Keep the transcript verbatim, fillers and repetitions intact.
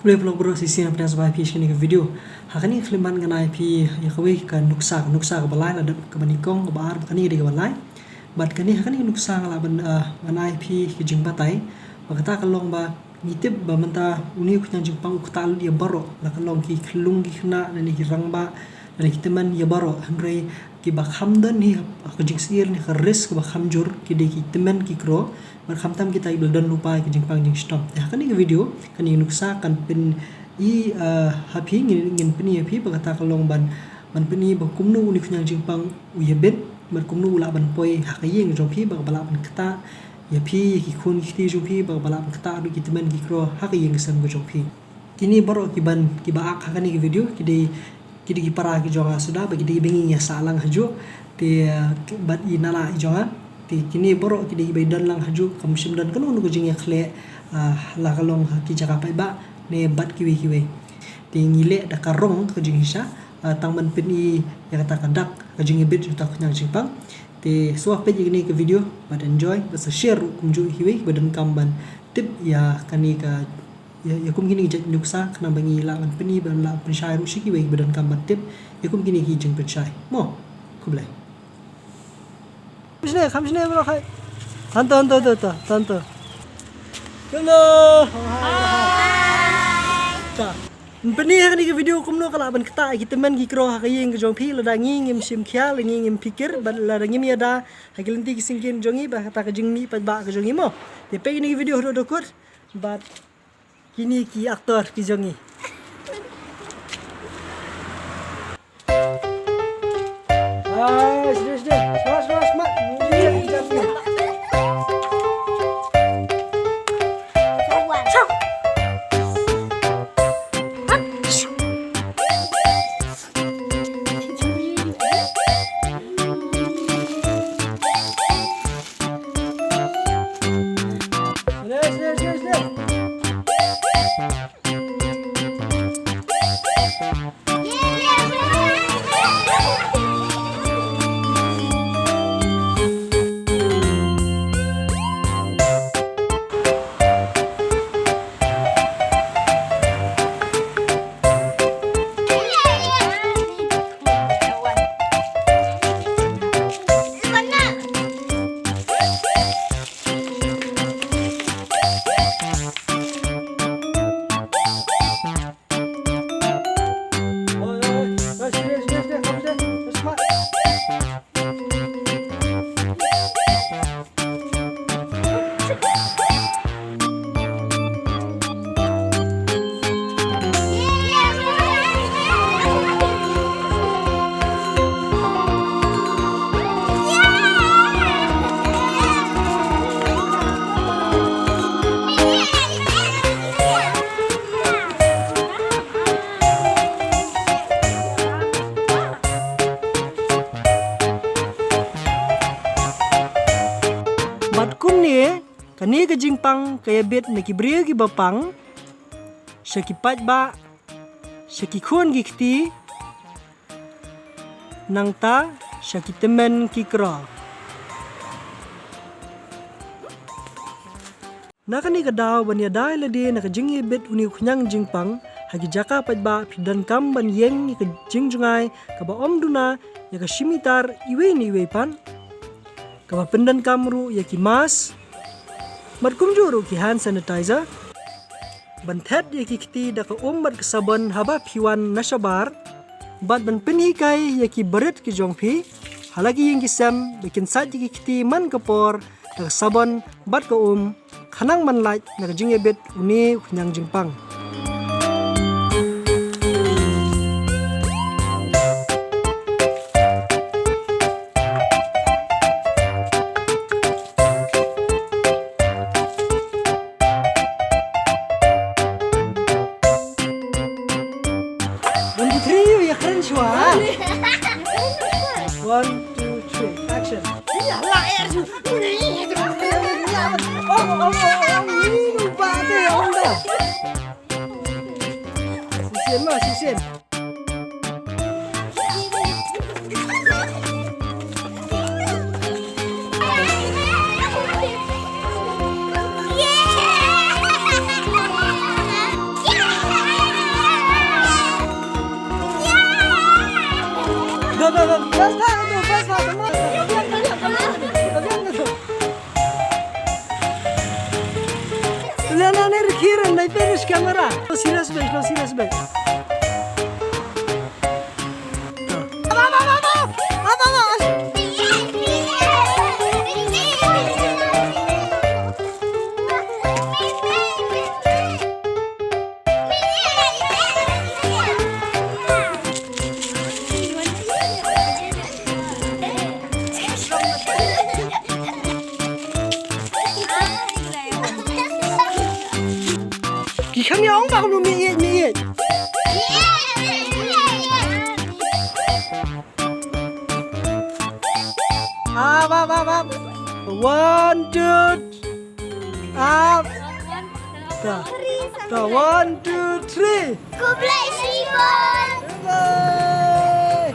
Khublei vlog bro, shisien pdiang sngewbha ïa phi sha kane ka video. Ha kane ka khyllipmat ngan ai phi ïa kawei ka nuksa, ka nuksa kaba lai, lada kaba nyngkong, kaba ar, kane ka dei kaba lai. Bad kane, ha kane ka nuksa nga lah ban, ah, ban ai phi ka jingbatai. Ba kata ka long ba ngi tip ba mynta une u khñiang jingpang u ktah lut ïa baroh, la ka long ki khyllung ki khynnah, lane ki rangbah, lane ki tymmen ïa baroh. Hynrei kiba kham don hi ha ka jingsyier ne ka risk kaba kham jur ki dei ki tymmen ki kro, bad khamtam kita kiba la don lypa ïa ka jingpang jingshitom. Te ha kane ka video, kane ka nuksa kan pyni, ah, ha phi, ngin, ngin pyni ha phi ba kata ka long ban, ban pyni ba kumno une u khñiang jingpang u ïabit, bad kumno u lah ban poi ha ka ïing jong phi, ba, ba lah ban ktah ïa phi, ïa ki khun ki kti jong phi, ba, ba lah ban ktah ruh ki tymmen ki kro ha ka ïing ka sem ka jong phi. Kine baroh ki ban, kiba ak ha kane ka video, ki dei, ki dei ki para ki jong nga suda, bad ki dei kiba ngi ïa sah lang hajuh. Te, ah, bad i nana i jong nga. Te kine baroh ki dei kiba don lang hajuh, kam shym don kano kano ka jingïakhleh, ah, la ka long ha ki jaka paidbah ne bad kiwei kiwei. Te ngi leh da ka rong ka jingshisha, ah, tang ban pyni ïa kata ka dak ka jingïabit jong uta u khñiang jingpang. Te sngewbha peit ïa kane ka video bad enjoy, bad sa share ruh kumjuh ïa kiwei kiba donkam ban tip ïa kane ka, ïa, ïa kum kine ki jait nuksa, khnang ba ngi lah ban pyni, ban lah pynshai ruh sha kiwei kiba donkam ban tip ïa kum kine ki jingpynshai. Mo, khublei. Kham shane, kham shane bro, hai. Tanto, tanto, tanto, tanto. Hello. Ta. Ngan pyni ha kane ka video kumno ka lah ban ktah ïa ki tymmen ki kro ha ka ïing ka jong phi, lada ngi ngim shim khia, lada ngi ngim phikir, bad lada ngim ïada ha ki lynti ki syngkien jong ngi, ba kata ka jingmih paidbah ka jong ngi mo. Te peit ïa kane ka video haduh haduh kut, bad kine ki actor ki jong ngi. Ah, sini, sini. Sini, sini, sini. Bad kumne, kane ka jingpang ka ïabit na ki briew kiba pang, sha ki paidbah, sha ki khun ki kti, nangta sha ki tymmen ki kro. Na kane ka daw ban ïada ïa lade na ka jingïabit une u khñiang jingpang, ha ki jaka paidbah phi donkam ban ïeng ïa ka jingjngai kaba ym duna ïa ka shi mitar iwei na iwei pat. Kaba pyndonkam ruh ïa ki mask, bad kumjuh ruh ki hand sanitizer. Ban thet ïa ki kti da ka um bad ka sabon haba phi wan na shabar. Bad ban pynhikai ïa ki barit ki jong phi ha la ki ïing ki sem ba kin sait ïa ki kti man ka por da ka sabon bad ka um, khnang ban lait na ka jingïabit une u khñiang jingpang. One, two, three, ïa kren shuwa. One, two, three, action. Shisien ma, shisien. Basta, basta, basta. Lana ne rikhiran nai peris kamera. Lo serious be, lo serious be. Ki kham ïa ong ba kumno, mih ïeit, mih ïeit. Ah, ba, ba, ba. One, two, up. Ta. Ta, one, two, three. Khublei shibun. Bye.